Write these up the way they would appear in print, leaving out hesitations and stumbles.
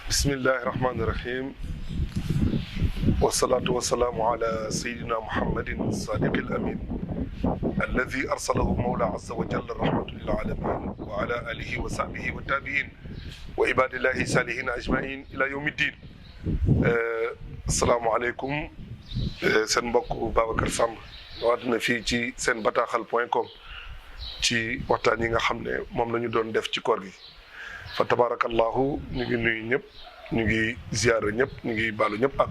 bismillahi rahmaani rahim wasalaatu wasalaamu ala sayidina muhammadin sadiqi al amin alladi arsalahu mawla azza wa jalla rahmatu lil alamin wa ala alihi wa sahbihi wa tabiin wa ibadillahi salihin ajmain ila yawmi ddin. asalaamualeykum seen mbokk Babacar Samb waat na fii ci seen bataaxal.com ci waxtaan yi nga xam ne moom la ñu doon def ci koor gi. fa tabarakallahu ñu ngi nuyu ñëpp, ñu ngi ziyaara ñëpp, ñu ngi baalu ñëpp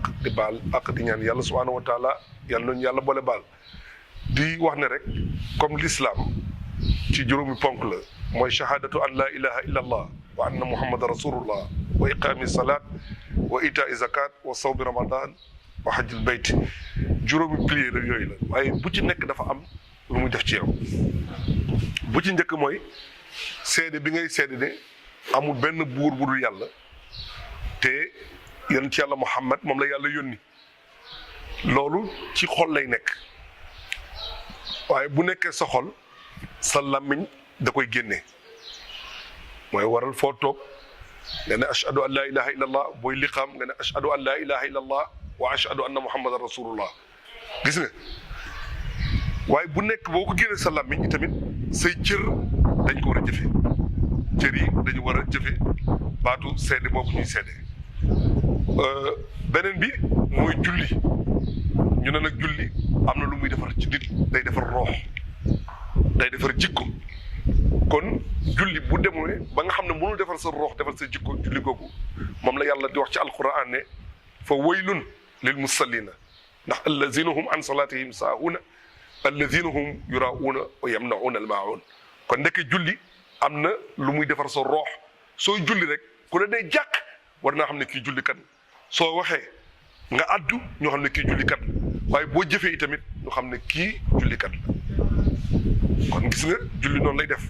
ak di ñaan yàlla subhanahu wa taala yàlla nañu yàlla boole baal. di wax ne rek comme l'islam ci juróomi ponk la, mooy shahadatu an la ilaha illa allah wa anna muhammadan rasulullah wa iqaami salat wa itaa zakat wa sawmi ramadan wa hajjil bayt. juróomi pilier la yooyu la, waaye bu ci nekk dafa am lu muy def ci yow. bu ci njëkk mooy seede bi ngay seede ne amul benn buur bu dul yàlla te yonent ci yàlla Muhammad moom la yàlla yónni. loolu ci xol lay nekk, waaye bu nekkee sa xol sa làmmiñ da koy génne. mooy waral foo toog nga ne ashhadu an laa ilaha illa allah, booy liqaam nga ne ashhadu an laa ilaha illa allah wa ashhadu anna muhammadan rasulullah. gis nga, waaye bu nekk boo ko génne sa làmmiñ tamit say cër dañ ko war a jëfe. cër yi dañu war a jëfe baatu seede boobu ñuy seede. beneen bi mooy julli. ñu ne nag julli am na lu muy defar ci nit, day defar roox, day defar jikko. kon julli bu demee ba nga xam ne mënul defar sa roox, defar sa jikko, julli googu moom la yàlla di wax ci alquran ne fa waylun lil musallina, ndax allazina hum an salatihim saahuna allazina hum yurauna wa yamnauna al maun. kon ndeke julli am na lu muy defar sa roox. sooy julli rek ku ne day jàkk war naa xam ne kii julli kat. soo waxee nga addu ñoo xam ne kii julli kat, waaye boo jëfee itamit ñu xam ne kii julli kat la. kon gis nga julli noonu lay def.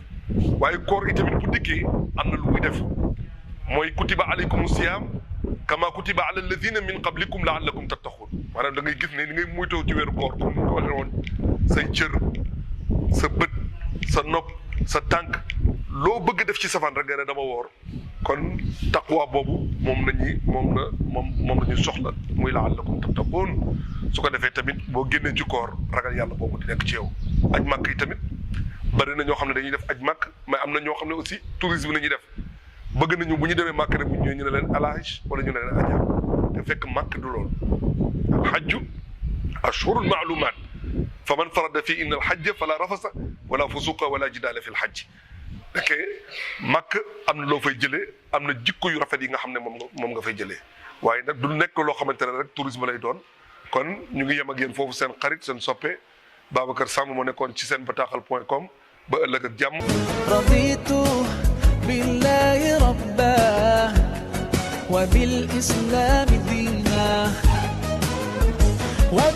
waaye koor itamit bu dikkee am na lu muy def, mooy kutiba alaykum siyam kama kutiba ala alladina min qablikum laallakum tattaqun. maanaam da ngay gis ne ni ngay muytoo ci weeru koor comme ni ko waxee woon, say cër, sa bët, sa nopp, sa tànk, loo bëgg def ci safaan rek nga ne dama woor. kon taqwa boobu moom la ñuy soxla, muy laallakum tattaqun. su ko defee tamit boo génnee ci koor ragal yàlla boobu di nekk ci yow. aj màkk yi tamit bari na ñoo xam ne dañuy def aj màkk, mais am na ñoo xam ne aussi tourisme la ñuy def. bëgg nañu bu ñu demee màkk rek bu ñëwee ñu ne leen alhaj wala ñu ne leen aja, te fekk màkk du lool. alhajju ashhurul maalumaat fa man farada fii inna alhajja fala rafasa wala fusuqa wala jidaala fi lhajj. ok, màkk am na loo fay jëlee, am na jikko yu rafet yi nga xam ne moom nga fay jëlee, waaye nag du nekk loo xamante ne rek tourisme lay doon. kon ñu ngi yem ak yéen foofu, seen xarit, seen soppe Babacar Samb moo nekkoon ci seen bataaxal.com. ba ëllëg ak jàmm. raditu billahi rabba wa bil islami diina wa